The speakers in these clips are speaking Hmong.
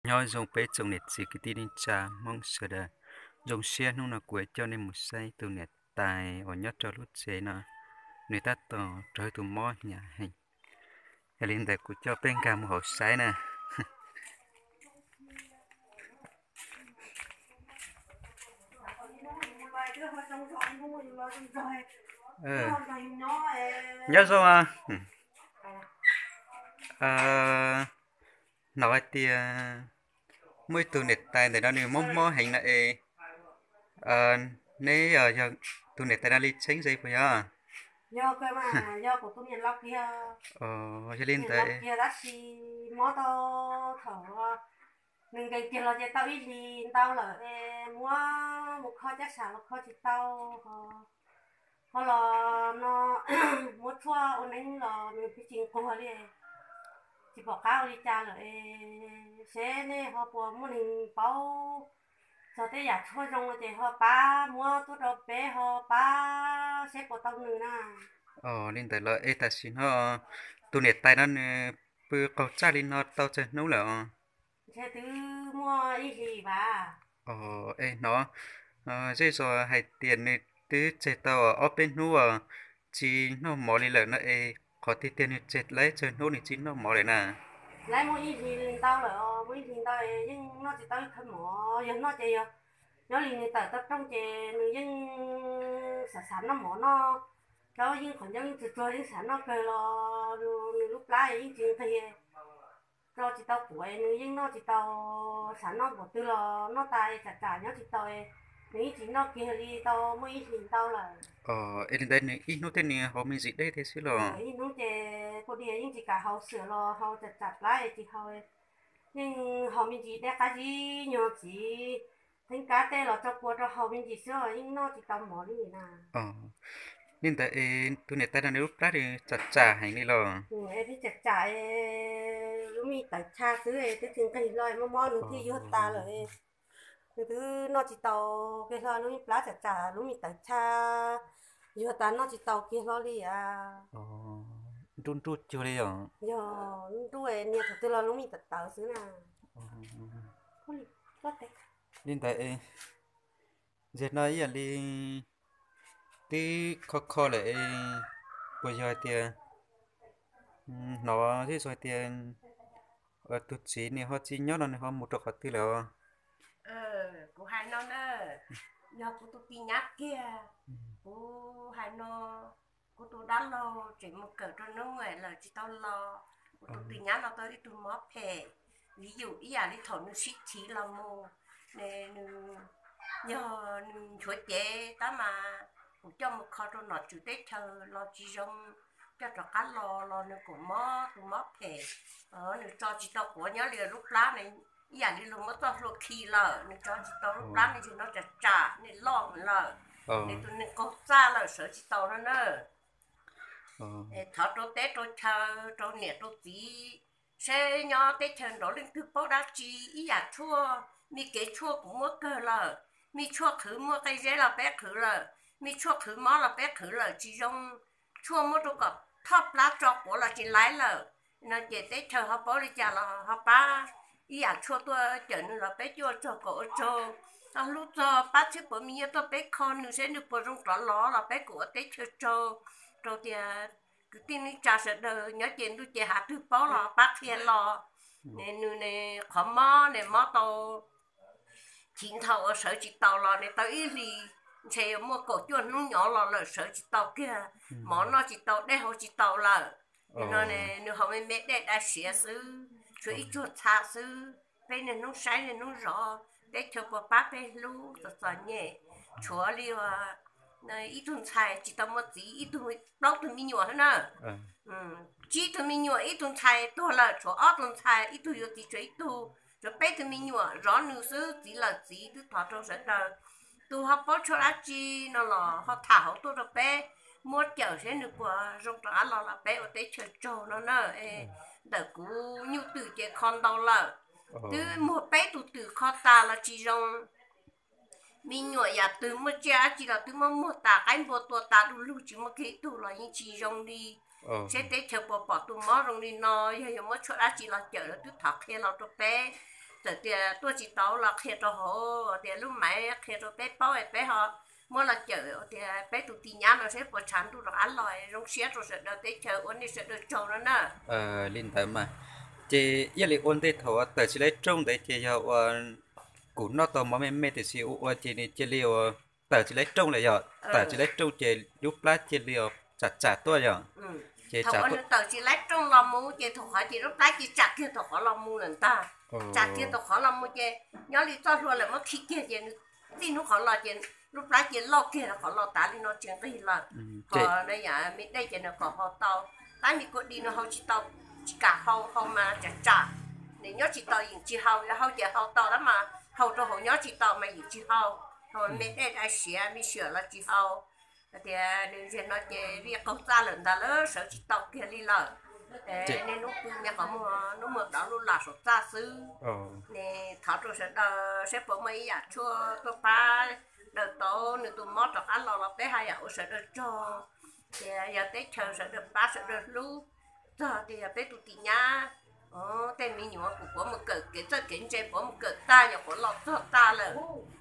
Nyob zoo peb tsoom niam txiv kwv tij neej tsa Hmoob sawv daws, zoo siab hnub no kuv coj nej mus saib tus niam tais uas nyob rau lub tsev no, nws tab tom raug tus mob hnyav heev. Yog li ntawd kuv coj peb nkag mus hauv saib na. Nyob zoo, hnov hais tias muaj ib tug niam tais ntawm no nws mob mob heev no es, neb yog tus niam tais no li tseeb ze puas yog? Yog li ntawd, nws nkees kiag los ces tau ib hlis ntau lawm es muab mus kho cab sam los kho tsis tau, ho los no muab tshuaj ua neeb los nws twb tsis nquag li, tsis pom qab ua li cas lawm es seb nej ho puas muaj neeg paub txog tej yam tshuaj zoo no ces ho pab muab tuaj rau peb ho pab seb puas tau nws na. Li ntawd los es tam sim no tus niam tais no nws pw qaug txaj li no tau tsawg hnub lawm os? Ntshe twb muaj ib hlis vas. Es hnov zej zos hais tias nws twb tseg tau ob peb hnub uas tsis noj mov li lawm no es qhov tiag tiag nws tseg laib tsawg hnub nws tsis noj mov lawm na? Laib muaj ib hlis ntau lawm os, muaj ib hlis ntau es yeej noj tsis tau ib khawv mov, yog noj ces yog nyob li nws tawm tau rooj ces nws yeej xav xav noj mov noj, rau yeej qhov ncauj yeej tsuag tsuag yeej xav noj kawg los nws lub plab yeej tsis nqig, tso tsis tau quav nws yeej noj tsis tau, xav noj npaum twg los noj tas tsam tsam nyob tsis tau, nws yeej tsis noj kiag li tau muaj ib hlis ntau lawm. Es li ntawd nws ib hnub thiab nws haus me ntsis dej thiab xwb los? Ib hnub ces kuj dias yeej tsis kam haus xwb los haus tsam tsam plab tsis haus, yeej haus me ntsis dej qab zib nyuag txiv, theeb kab tej los tso kua rau haus me ntsis xwb yeej noj tsis tau mov li na. Li ntawd es tus niam tais no nws lub plab nws tsam tsam heev li los? Tsam tsam, lub me tawv tsha xwb twb tsis nqig los mob mob nws thiaj yuag tas lawm. Nws twb noj tsis tau kiag hlo, lub me plab tsam tsam lub me tawv tsha yuag tas noj tsis tau kiag hlo li. Nruj nruj cuag li os? Yog nruj, nias thaum twg los lub me tawv tawv xwb na. Li ntawd es, zaum no ib yam li twb kho kho lawm es puas yog hais tias hnov zej zog hais tias tus txiv nws ho tsis nyob no nws ho mus rau qhov twg lawm os? Kuv hais no na, yog kuv tus tij nyab kiag, kuv hais no, kuv tus dab laug tseem mus kawm rau nub lawm tsis tau los, kuv tus tij nyab no tau ib tug mob phem, vis yus ib yam li thaum nws sib chiv los mus, nws, yog nws nchuav cev tab mas kuv coj mus kho rau nom tswv teb chaws los tsis zoo, coj rov qab los los nws kuj mob tus mob phem, nws tso tsis tau quav nyob li lub plab ne, ib yam li luag muab txoj hlua khi lawm, nws tso tsis tau lub plab ne, tsis no tsam tsam ne loj lawm, nws tus neeg qaug txaj lawm sawv tsis tau no na. Thov rau teb rau chaw, rau niam rau txiv, seb nyob teb chaws nraud leej twg paub dab tsi ib yam tshuaj, me kev tshuaj kuv muab kawg lawm, me tshuaj qhwv muaj qe zeb los peb qhwv lawm, me tshuaj qhwv mob los peb qhwv lawm tsis zoo, tshuaj muab rau kom thoj plab tso quav los tsis laib lawm no ces teb chaws ho paub li cas los ho pab ib yam tshuaj tuaj cawm nws los peb cuaj tsaug kaum ua tsaug, ho hlub txog pab txhiab puav me nyiaj tuaj peb kho nws seb nws puas zoo rov los los peb kuj ua teb chaws tsaug, rau tias kwv tij neej tsa sawv daws nyob ces ntuj ces hav twg paub los pab qhia los, nws ne qhov mob ne mob tau chiv nthaus uas sawv tsis tau los ne tau ib hlis, ntshe yuav muaj kaum cuaj hnub nyob los lawm sawv tsis tau kiag, mov noj tsis tau dej haus tsis tau lawm. No ne nws haus me me dej dai siav xwb, tshuav ib tsuag txha xwb, peb niaj hnub saib niaj hnub zov, teb chaws puas pab peb hlub txom txom nyem, tshuav li ib tug ntxhais tsis tau muaj txiv, ib tug, plaub tug me nyuam na, tsib tug me nyuam ib tug ntxhais tuag lawm tshuav ob tug ntxhais, ib tug yuav txiv tshuav ib tug, tshuav peb tug me nyuam zov nws xwb, txiv lawm txiv twb thov rau sawv daws, tus ho paub tshuaj dab tsi no los ho tham hauv tuaj rau peb, muab cawm seb nws puas zoo rov qab los los peb ua teb chaws tsaug no na. Ntawm kuv nyuj twm ces kho ntau lawm, twb muag peb tug twm kho tas los tsis zoo. Me nyuam yam twg muaj tsiaj dab tsi los twb muab muag tas, qaib npua tua tas du lug tsis muaj kiag ib tug los yeej tsis zoo li. Seb teb chaws puas pom tus mob zoo li no, yog yuav muab tshuaj dab tsi los cawm los twb thov qhia los rau peb. txawm tias tuaj tsis tau los qhia rau hauv tias lub maiv qhia rau peb paub es peb ho muab los cawm tias peb tus tis nyab no seb puas tshav ntuj rov qab los, zoo siab rau sawv daws teb chaws ua nej sawv daws tsaug no na. Li ntawd mas, ces ib yam li ua ntej thaum tawm tsis laib rooj ntawd ces yog ua kuv noj tau mov me me tiam sis ua ua ces nws cia li ua tawm tsis laib rooj lawm yog tawm tsis laib rooj ces lub plab cia li ua tsam tsam tuaj yog. Ces thaum tsam ua tuaj nws tawm tsis laib rooj los mus ces thaum qhov ces lub plab cia tsam kiag thaum qhov los mus lawm ntag. Tsam kiag thaum qhov los mus ces nyob li txoj hlua lawm muab khi kiag ces nws txij hnub qhov los ces lub plab cia loj kiag qhov los tas li no tsis nqig lawm. Qhov na yam me dej ces nws kom haus tau, tab me kua dis nws haus tsis tau, tsis kam haus, haus mas tsam tsam. Nws nyob tsis tau yeem tsis haus, yog haus ces haus tau tab mas haus rau hauv nyob tsis tau mas yeem tsis haus. Haus me dej dai siav me siam los tsis haus. Tias nws ziag no ces vij qaug txaj lawm ntag lawm, sawv tsis tau kiag li lawm. Nej hnub pw me qhov muag, hnub muag dov lub lam saum txaj xwb. Nws thov rau sawv daws seb puas muaj ib yam tshuaj tuaj pab daws tau nws tus mob rov qab los los peb haj yam ua sawv daws tsaug. Tias yog teb chaws sawv daws pab sawv daws hlub txog tias yog peb tus tim nyab, tej me nyuam kuv puav mus kawm kev txawj kev ntse puav mus kawm tag, nyuam qhuav los txog tag lawm,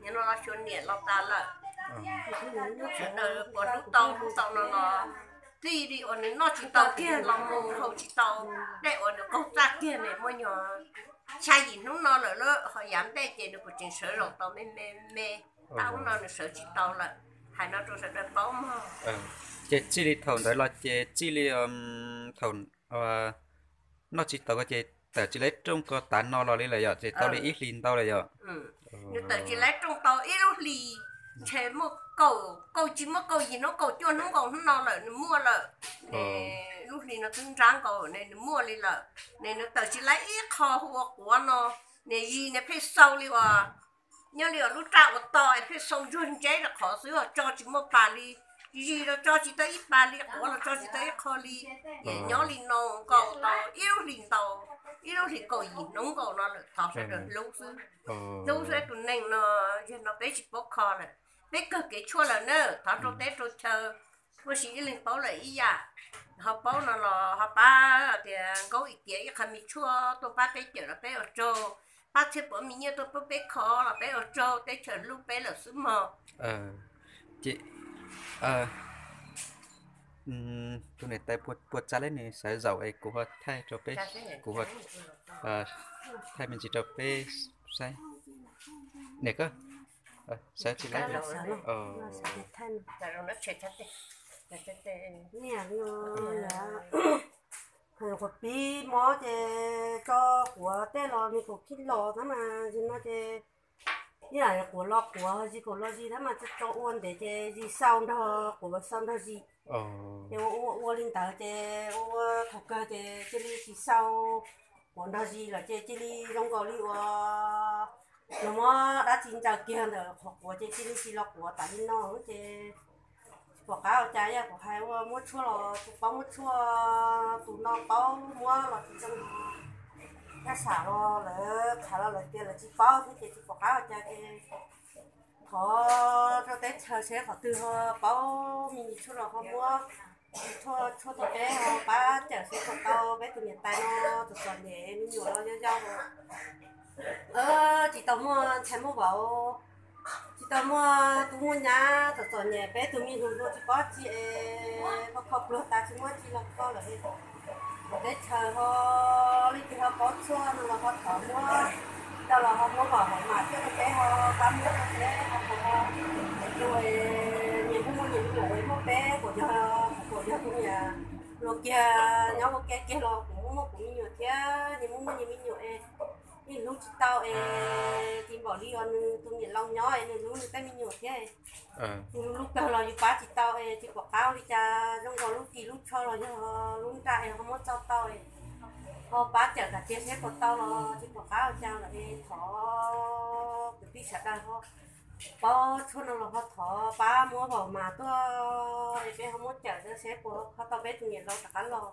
nim no los xyuas niam los tas lawm. Sawv daws puas hlub tau hlub tau no los txij li uas nws noj tsis tau kiag los mus haus tsis tau, dej uas nws qaug txaj kiag nws muaj nyuag xya yim hnub no lawm lawm ho yav ntej ces nws kuj tseem sawv zaum tau me me me, tab hnub no nws sawv tsis tau lawm. Hais no rau sawv daws paub mog. Ces txij li thaum ntawd los ces txij li thaum noj tsis tau ko ces tawm tsis laib rooj ko tav no los li lawm yom, ces tau li ib hlis ntau lawm yom. Nws tawm tsis laib rooj tau ib lub hlis, ntshe muaj kaum, kaum tsis muaj kaum yim hnub, kaum cuaj hnub nkaus hnub no lawm nws muaj lawm. Lub hlis no twb nrab nkaus ne nws muaj li lawm. Ne nws tawm tsis laib ib qho hu ua quav no, ne zis ne pheej xau li uas nyob li uas lub raj uas to es pheej xau ntsuag ntseb rau qhov xwb, tso tsis muaj pas li, zis los tso tsis tau ib pas li, quav los tso tsis tau ib qho li. Ces nyob li no nkaus tau ib lub hlis ntau, ib lub hlis kaum yim hnub nkaus no lawm, thov sawv daws hlub xwb. Hlub xwb, tus neeg no yog no peb tsis paub kho lawm, peb kawg kev tshuaj lawm na, thov rau teb rau chaw, puas sis ib leeg paub lawm ib yam, ho paub no los ho pab tias Nkaub Ib Kiav ib qho me tshuaj tuaj pab peb cawm los peb ua tsaug, pab txhiaj pov me nyiaj tuaj pub peb kho los peb ua tsaug, teb chaws hlub peb lawm xwb mog. Ces tus niam tais puas txawj lawm nws sawv zaum es kuv ho thaij rau peb, kuv ho thaij me ntsis rau peb saib. Niam ko, sawv tsis laib. Niam, qhuav pib mob ces tso quav tej los nws kuj khib los tab mas zis no ces ib yam quav los quav, zis quav los zis tab mas tso ua ntev ces zis xau nrog quav xau nrog zis. Ces ua ua ua li ntawd ces ua ua thaum kawg ces cia li tsis xau quav nrog zis lawm ces cia li zoo nkaus li uas nws muab dab tsi ntsaws kiag ntawm qhov quav ces cia li tsis los quav tas li no ces tsis pom qab ua cas, yog kuv hais ua muab tshuaj los tsis paub muab tshuaj, tus no paub muab los tsis zoo, yaj sam los lawv qhia los lawv tias lawv tsis paub thiab ces tsis pom qab ua cas ces thov rau teb chaws seb qhov twg ho paub me ntsis tshuaj los ho muab tshuaj, tshuaj tuaj peb ho pab cawm seb puas tau peb tus niam tais no txom txom nyem, me nyuam los yau yau, tsis tau muaj ntxhais muaj vauv, tsis tau muaj tub muaj nyab, txom txom nyem, peb tus me hluas hluas tsis paub tsi es ho kho pluag tas tsis muaj tsi los kho lawm. Teb chaws ho leej twg ho paub tshuaj no los ho thov muab, tsis tau los ho muab kom hauv mam thiab rau peb ho pab muab rau peb ho, tus nyias muaj muaj nyias me nyuam, muaj peb kuv yog, kuv yog tus niam hluas kiag, nyob ua ke kiag los kuv muaj muaj kuv me nyuam thiab, nyias muaj muaj nyias me nyuam es nws hlub tsis tau es tsis npaum li uas nws tus niam laus nyob es nws hlub nws tej me nyuam thiab. Tus lub kawg los yus pab tsis tau es tsis pom qab ua li cas, zoo nkaus lub kis lub tsho los yog lub nra es ho muab txo tau es ho pab cawm kom tiag seb puas tau los tsis pom qab ua cas lawm es thov kwv tij sawv daws ho paub tshuaj no los ho thov pab muab vaum mas tuaj es peb ho muab cawm seb puas kho tau peb tus niam laus rov qab los.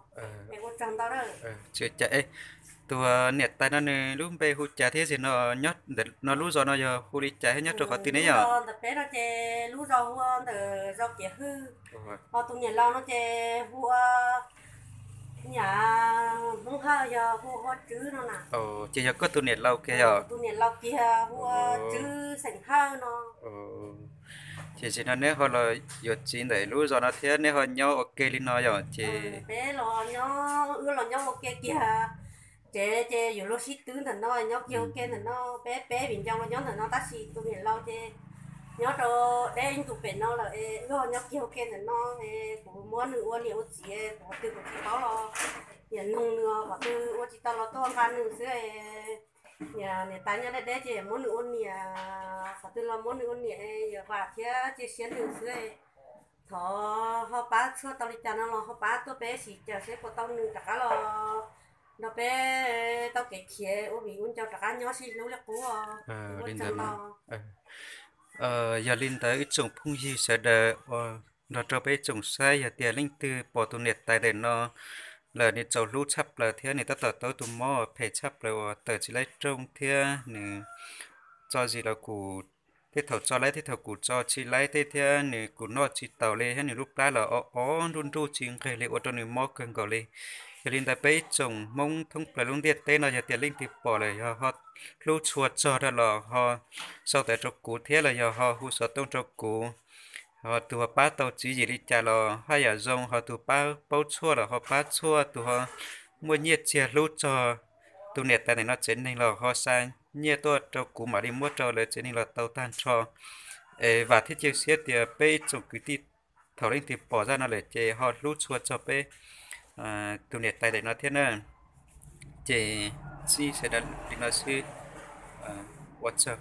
Es ua tsaug ntau na. Tus niam tais no nws lub npe hu cas thiab, no nyob ntawm no lub zos no yog hu li cas thiab nyob rau qhov twg ne yom? Ntawm peb no ces lub zos hu ua ntawm zos Kiav Hwj, ho tus niam laus no ces hu ua Niam Hmoob Hawj yog hu ua Tswb no na. Ces yog koj tus niam laus kiag yog? Tus niam laus kiag hu ua Tswb xeem Hawj no. Ces tam sim no neb ho los yuav txiv ntawm lub zos no thiab neb ho nyob ua ke li no yog? Ces peb los nyob, wb los nyob ua ke kiag. Tsev ces yuav luag sib twb ntawm no, nyob kiag ua ke ntawm no, peb peb viv ncaus los nyob ntawm no tab sis tus niam laus ces nyob rau deb ib ntus pem no lawm es wb ho nyob kiag ua ke ntawm no es kuv muab nws ua niam ua txiv, kuv qhov twg kuv tsis paub los yam noog nws, qhov twg ua tsis tau los tuaj nqa nws xwb. Niam, niam tais nyob deb deb ces muab nws ua niam, qhov twg los muab nws ua niam, yog vam thiab cia siab nws xwb. Thov ho pab tshuaj tau li cas no los ho pab tuaj peb sim caw seb puas tau nws rov qab los nrog peb tau kev khiav ua viv ua ncaus rov qab nyob sib hlub li qub. Yog li ntawd ib tsoom phooj ywg sawv daws uas nrog rau peb tsoom saib, yog tias leej twg pom tus niam tais ntawm no lawm, nws txaus hlub tshaj plaws thiab nws tab tom tau tus mob phem tshaj plaws uas tawm tsis laib rooj thiab nws tso zis los kuj tej thaum tso laib tej thaum kuj tso tsis laib tej thiab nws kuj noj tsis taus li thiab nws lub plab los o o nruj nruj tsis nqig li ua rau nws mob kawg nkaus li. Yog li ntawd peb ib tsoom Hmoob thoob plaws lub ntiaj teb no yog tias leej twg pom lawm yog ho hlub tshua txog rau los ho sau ntawv rau kuv thiab los yog ho hu xov tooj rau kuv. Ho tus ho pab tau tswv yim li cas los haj yam zoo, ho tus pab paub tshuaj los ho pab tshuaj, tus ho muaj nyiaj txiag hlub txog tus niam tais ntawm no tsev neeg los ho xa nyiaj tuaj rau kuv mam li muab rau lawv tsev neeg los tau tag nrho. Es vam thiab cia siab tias peb ib tsoom kwv tij thaum leej twg pom zaj no lawm ces ho hlub tshua txog peb tus niam tais ntawm no thiab na. Ces txij sawv daws li no xwb, ua tsaug.